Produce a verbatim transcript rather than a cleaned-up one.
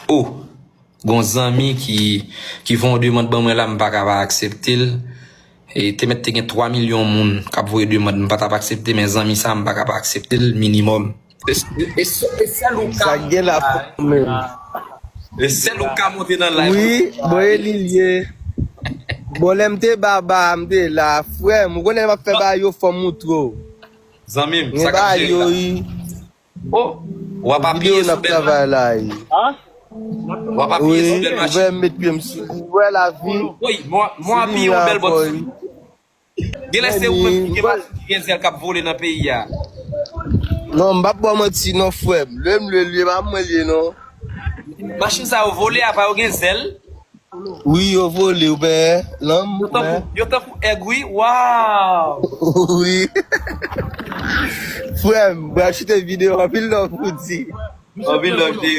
O, gon zanmi ki, ki fè yon demann ban mwen la, m pa ka pa aksepte l. E te mèt te gen twa milyon moun k ap voye demann, m pa t ap aksepte, men zanmi sa, m pa ka pa aksepte l, minimòm. E, e, e sèl ou ka. Sa gen la, fò menm. E sèl ou ka monte nan live. Wi, bon, e li l ye. Bon, lè m te baba, m te la, frè m, ou konnen m ap fè bagay yo, fò m moutre w. Zanmi m, sa k ap jere la. Oh, w ap apiye sou bèl match. Travay la, wi. W ap apiye sou bèl machin. Wi, m met pye m sou li. Wè lavi. Wi, m w-, m w apiye yon bèl bòt sou li. Genlè se ou menm ki gen machin ki gen zèl k ap vole nan peyi a. Non, m p ap ba w manti non, frè m. Lè m lwe l ye, pa mwen l ye non. Machin sa yo vole, apa yo gen zèl? Wi, yo vole, ou pè, lanm, yo tankou, yo tankou èg, wi, waw! Wi. Frè m, m pral choute videyo, anpil love pou di. Anpil love, Thierry.